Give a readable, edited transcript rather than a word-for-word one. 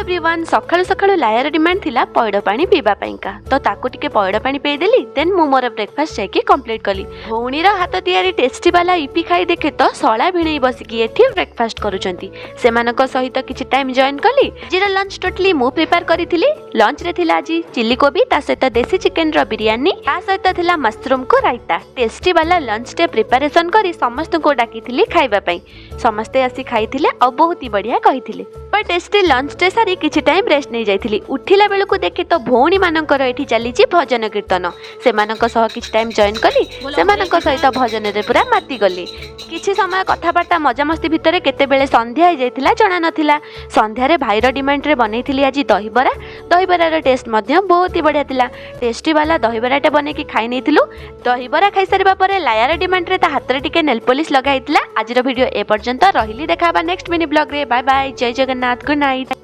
Everyone, ସକାଳୁ ସକାଳୁ ଲାୟାର demand ଥିଲା ପଇଡ଼ ପାଣି ପିଇବା ପାଇଁକା। ତ ତାକୁ ଟିକେ ପଇଡ଼ ପାଣି ପିଇଦେଲି। ଦେନ୍ ମୁଁ ମୋର ବ୍ରେକଫାଷ୍ଟ ଯାଇକି କମ୍ପ୍ଲିଟ୍ କଲି। ଭଉଣୀର ହାତ ତିଆରି ଟେଷ୍ଟି ବାଲା ଇପି ଖାଇ ଦେଖେ ତ ଶଳା ଭିଣେଇ ବସିକି ଏଠି ବ୍ରେକଫାଷ୍ଟ କରୁଛନ୍ତି। ସେମାନଙ୍କ ସହିତ କିଛି ଟାଇମ୍ ଜଏନ୍ କଲି। ଆଜିର ଲଞ୍ଚ ଟୋଟାଲି ମୁଁ ପ୍ରିପେୟାର କରିଥିଲି। ଲଞ୍ଚରେ ଥିଲା ଆଜି ଚିଲି କୋବି, ତା ସହିତ ଦେଶୀ ଚିକେନର ବିରିୟାନୀ, ତା ସହିତ ଥିଲା ମସରୁମକୁ ରାଇତା। ଟେଷ୍ଟି ବାଲା ଲଞ୍ଚଟେ ପ୍ରିପାରେସନ୍ କରି ସମସ୍ତଙ୍କୁ ଡାକିଥିଲି ଖାଇବା ପାଇଁ। ସମସ୍ତେ ଆସି ଖାଇଥିଲେ ଆଉ ବହୁତ ହି ବଢ଼ିଆ କହିଥିଲେ। ଟେଷ୍ଟି ଲଞ୍ଚଟେ ସାରି କିଛି ଟାଇମ୍ ରେଷ୍ଟ ନେଇଯାଇଥିଲି। ଉଠିଲା ବେଳକୁ ଦେଖେ ତ ଭଉଣୀମାନଙ୍କର ଏଠି ଚାଲିଛି ଭଜନ କୀର୍ତ୍ତନ। ସେମାନଙ୍କ ସହ କିଛି ଟାଇମ୍ ଜଏନ୍ କଲି। ସେମାନଙ୍କ ସହିତ ଭଜନରେ ପୁରା ମାତିଗଲି। କିଛି ସମୟ କଥାବାର୍ତ୍ତା, ମଜାମସ୍ତି ଭିତରେ କେତେବେଳେ ସନ୍ଧ୍ୟା ହେଇଯାଇଥିଲା ଜଣା ନଥିଲା। ସନ୍ଧ୍ୟାରେ ଭାଇର ଡିମାଣ୍ଡରେ ବନେଇଥିଲି ଆଜି ଦହିବରା। ଦହିବରାର ଟେଷ୍ଟ ମଧ୍ୟ ବହୁତ ହି ବଢ଼ିଆ ଥିଲା। ଟେଷ୍ଟି ବାଲା ଦହିବରାଟେ ବନେଇକି ଖାଇ ନେଇଥିଲୁ। ଦହିବରା ଖାଇସାରିବା ପରେ ଲାୟାର ଡିମାଣ୍ଡରେ ତା ହାତରେ ଟିକେ ନେଲ୍ ପଲିସ୍ ଲଗା ହେଇଥିଲା। ଆଜିର ଭିଡ଼ିଓ ଏ ପର୍ଯ୍ୟନ୍ତ ରହିଲି। ଦେଖା ହେବା ନେକ୍ସଟ ମିନି ବ୍ଲଗ୍ରେ। ବାଏ ବାଏ, ଜୟ ଜଗନ୍ନାଥ, ଗୁଡ୍ ନାଇଟ୍।